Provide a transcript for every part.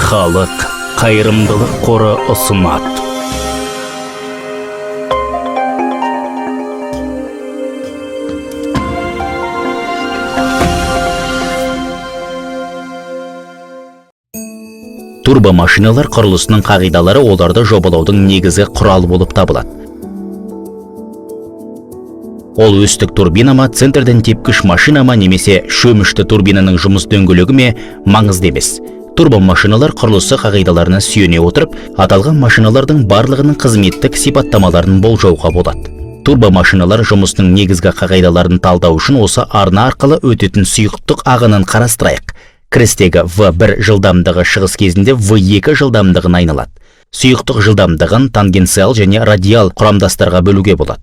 Халық қайырымдылық қоры ұсынады. Турбомашиналар құрылысының қағидалары оларды жобалаудың негізгі құралы болып табылады. Ол өстік турбина ма, центрден тепкіш машина ма немесе шөмішті турбинаның жұмыс дөңгелегі ме, маңызды емес. Турбомашиналар құрылысы қағидаларына сүйене отырып, аталған машиналардың барлығының қызметтік сипаттамаларын болжауға болады. Турбомашиналар жұмысының негізгі қағидаларын талдау үшін осы арна арқылы өтетін сұйықтық ағынын қарастырайық. Кірістегі V1 жылдамдығы шығыс кезінде V2 жылдамдығына айналады. Сұйықтық жылдамдығын тангенциал және радиал құрамдастарға бөлуге болады.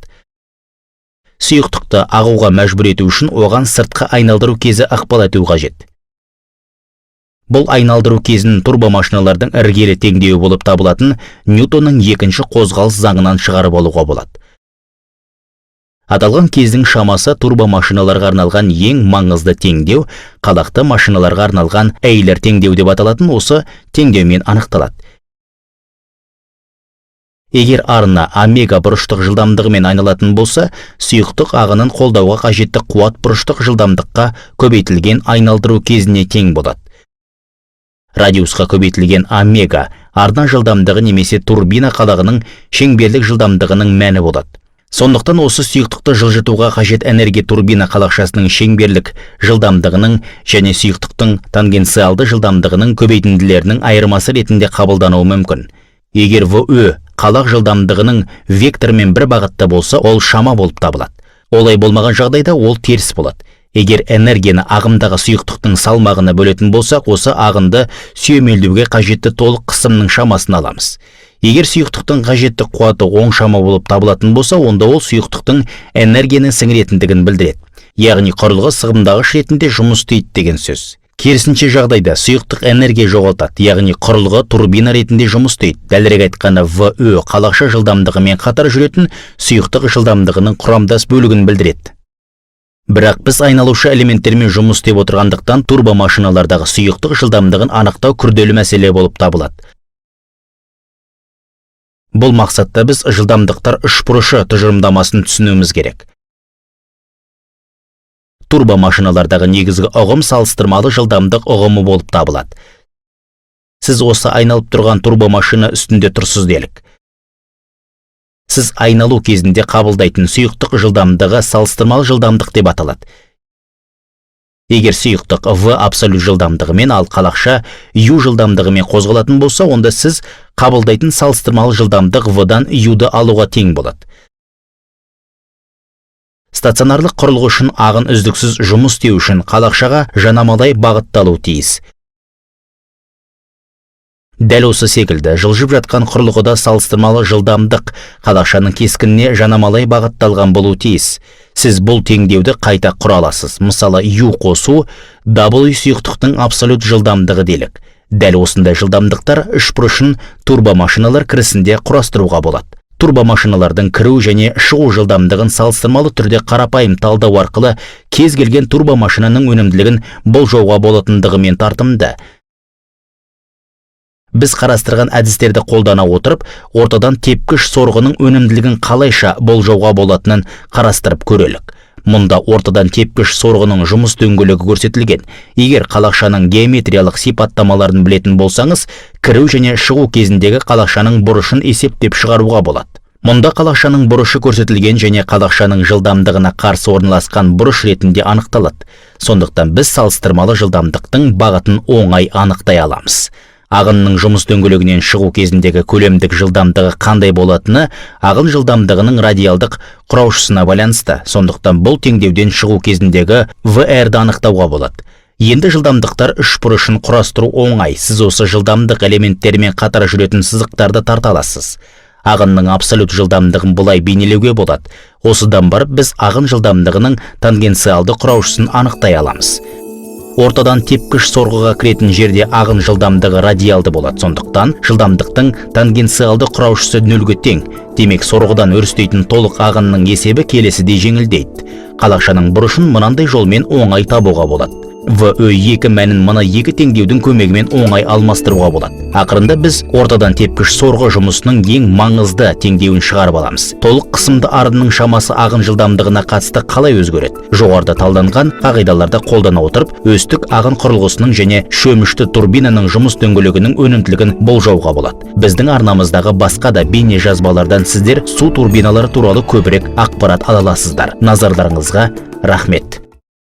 Сұйықтықты ағуға мәжбүр ету үшін оған сыртқы айналдыру кезі ықпал ету қажет. Бұл айналдыру кезін турбомашиналардың іргелі теңдеуі болып табылатын Ньютонның екінші қозғалыс заңынан шығарып алуға болады. Аталған кездің шамасы турбомашиналарға арналған ең маңызды теңдеу, қалақты машиналарға арналған Эйлер теңдеу деп аталатын осы теңдеумен анықталады. Егер арна омега бұрыштық жылдамдығымен айналатын болса, сұйықтық ағынын қолдауға қажетті қуат бұрыштық жылдамдыққа көбейтілген айналдыру кезіне тең болады. Радиусқа көбейтілген омега арна жылдамдығы немесе турбина қалағының шеңберлік жылдамдығының мәні болады. Сондықтан осы сұйықтықты жылжытуға қажет энергия турбина қалақшасының шеңберлік жылдамдығының және сұйықтықтың тангенциалды жылдамдығының көбейтінділерінің айырмасы ретінде қабылдануы мүмкін. Егер ВÖ қалақ жылдамдығының векторымен бір бағытта болса, ол шама болып табылады. Олай болмаған жағдайда ол теріс болады. Егер энергияны ағымдағы сұйықтықтың салмағына бөлетін болсақ, осы ағынды сүйемелдеуге қажетті толық қысымның шамасын аламыз. Егер сұйықтықтың қажетті қуаты оң шама болып табылатын болса, онда ол сұйықтықтың энергияны сіңіретіндігін білдіреді. Яғни құрылғы сығымдағыш ретінде жұмыс істейді деген сөз. Керісінше жағдайда сұйықтық энергия жоғалтады, яғни құрылғы турбина ретінде жұмыс істейді. Дәлірек айтқанда, ВÖ қалақша жылдамдығымен қатар жүретін сұйықтық жылдамдығының құрамдас бөлігін білдіреді. Бірақ біз айналушы элементтермен жұмыс істеп отырғандықтан турбомашиналардағы сұйықтық жылдамдығын анықтау күрделі мәселе болып табылады. Бұл мақсатта біз жылдамдықтар үшбұрышы тұжырымдамасын түсінуіміз керек. Турбомашиналардағы негізгі ұғым салыстырмалы жылдамдық ұғымы болып табылады. Сіз осы айналып тұрған турбомашина үстінде тұрсыз делік. Сіз айналу кезінде қабылдайтын сұйықтық жылдамдығы салыстырмалы жылдамдық деп аталады. Егер сұйықтық V абсолют жылдамдығымен, ал қалақша U жылдамдығымен қозғалатын болса, онда сіз қабылдайтын салыстырмалы жылдамдық V-дан U-ды алуға тең болады. Стационарлық құрылғы үшін ағын үздіксіз жұмыс істеу үшін қалақшаға жанамалай бағытталу тиіс. Дәл осы секілді жылжып жатқан құрылғыда салыстырмалы жылдамдық қалақшаның кескініне жанамалай бағытталған болу тиіс. Сіз бұл теңдеуді қайта құра аласыз. Мысалы, U қосу W сұйықтықтың абсолют жылдамдығы делік. Дәл осындай жылдамдықтар үшбұрышын турбомашиналар кірісінде құрастыруға болады. Турбомашиналардың кіру және шығу жылдамдығын салыстырмалы түрде қарапайым талдау арқылы кез келген турбомашинаның өнімділігін болжауға болатындығымен тартымды. Біз қарастырған әдістерді қолдана отырып, ортадан тепкіш сорғының өнімділігін қалайша болжауға болатынын қарастырып көрелік. Мұнда ортадан тепкіш сорғының жұмыс дөңгелегі көрсетілген. Егер қалақшаның геометриялық сипаттамаларын білетін болсаңыз, кіру және шығу кезіндегі қалақшаның бұрышын есептеп шығаруға болады. Мұнда қалақшаның бұрышы көрсетілген және қалақшаның жылдамдығына қарсы орналасқан бұрыш ретінде анықталады. Сондықтан біз салыстырмалы жылдамдықтың бағытын оңай анықтай аламыз. Ағынның жұмыс дөңгелегінен шығу кезіндегі көлемдік жылдамдығы қандай болатыны ағын жылдамдығының радиалдық құраушысына байланысты. Сондықтан бұл теңдеуден шығу кезіндегі VR-ді анықтауға болады. Енді жылдамдықтар үшбұрышын құрастыру оңай. Сіз осы жылдамдық элементтерімен қатар жүретін сызықтарды тарта аласыз. Ағынның абсолют жылдамдығын бұлай бейнелеуге болады. Осыдан барып біз ағын жылдамдығының тангенциалды құраушысын анықтай аламыз. Ортадан тепкіш сорғыға кіретін жерде ағын жылдамдығы радиалды болады. Сондықтан жылдамдықтың тангенциалды құраушысы нөлге тең. Демек, сорғыдан өрістейтін толық ағынның есебі келесідей жеңілдейді. Қалақшаның бұрышын мынандай жолмен оңай табуға болады. ВӨ2 мәнін мына екі теңдеудің көмегімен оңай алмастыруға болады. Ақырында біз ортадан тепкіш сорғы жұмысының ең маңызды теңдеуін шығарып аламыз. Толық қысымды арынның шамасы ағын жылдамдығына қатысты қалай өзгереді? Жоғарыда талданған қағидаларды қолдана отырып, өстік ағын құрылғысының және шөмішті турбинаның жұмыс дөңгелегінің өнімділігін болжауға болады. Біздің арнамыздағы басқа да бейне жазбалардан сіздер су турбиналары туралы көбірек ақпарат ала аласыздар. Назарларыңызға рахмет.